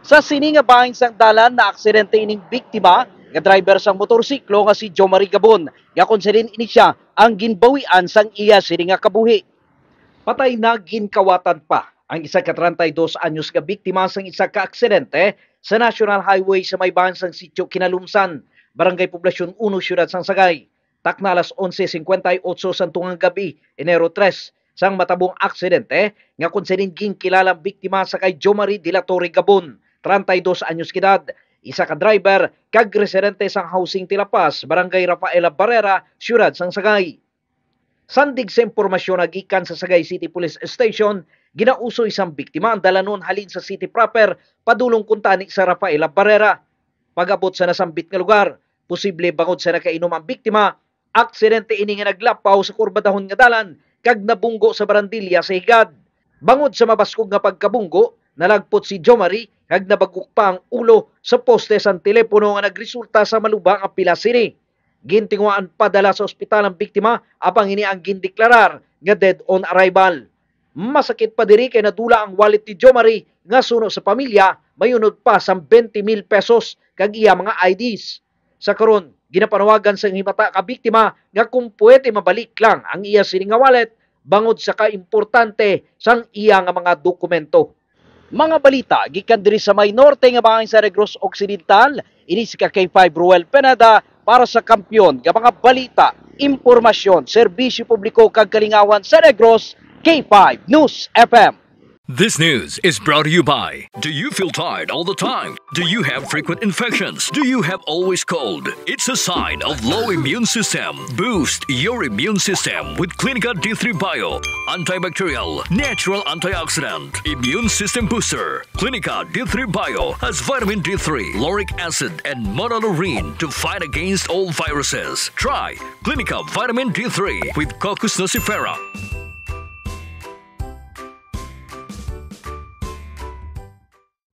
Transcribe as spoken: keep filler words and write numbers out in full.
Sa sini nga bahin sang dalan, naaksidente ining biktima nga driver sang motorsiklo nga si Jomari Gabon, nga kon siling ini siya ang ginbawian sang iya sini nga kabuhi. Patay na, ginkawatan pa ang isa ka treinta y dos anyos nga biktima sang isa ka aksidente sa National Highway sa may bahin sang Sitio Kinalumsan, Barangay Poblacion Uno, Siyudad sang Sagay. Takna alas onse cincuenta y ocho sang tungang gabi, Enero tres, sang matabong aksidente nga kon siling ginkilala ang biktima sa kay Jomari de la Torre Gabon, treinta y dos anyos edad, isa ka driver kag residente sang Housing Tilapas, Barangay Rafaela Barrera, Siyudad sang Sagay. Sandig sa impormasyon nga gikan sa Sagay City Police Station, ginausoy sang biktima ang dalanon halin sa city proper padulong kuntani sa Rafaela Barrera. Pag-abot sa nasambit nga lugar, posible bangod sa nakainom ang biktima, aksidente ini nga naglapaw sa kurbadahon nga dalan kag nabunggo sa barandilya sa higad. Bangod sa mabaskog nga pagkabunggo, nalagpot si Jomari kag nabagok pa ang ulo sa poste sang telepono nga nagresulta sa maluba nga pila sini. Gintinguhaan padala sa ospital ang biktima, apang ini ang gindeklarar nga dead on arrival. Masakit pa diri kay nadula ang wallet ni Jomari nga suno sa pamilya, mayunod pa sang twenty mil pesos kag iya mga I Ds. Sa karon, ginapanawagan sang himata ka biktima nga kung pwede mabalik lang ang iya sini nga wallet bangod sa kaimportante sang iya nga mga dokumento. Mga balita gikan diri sa may norte nga bahin sa Negros Occidental, ini si ka K five Ruel Pineda para sa Kampiyon nga mga balita, impormasyon, serbisyo publiko kag kalingawan sa Negros, K five News F M. This news is brought to you by. Do you feel tired all the time? Do you have frequent infections? Do you have always cold? It's a sign of low immune system. Boost your immune system with Clinica D three Bio. Antibacterial, natural antioxidant, immune system booster. Clinica D three Bio has vitamin D three, lauric acid, and monolaurin to fight against all viruses. Try Clinica Vitamin D three with Cocos nucifera.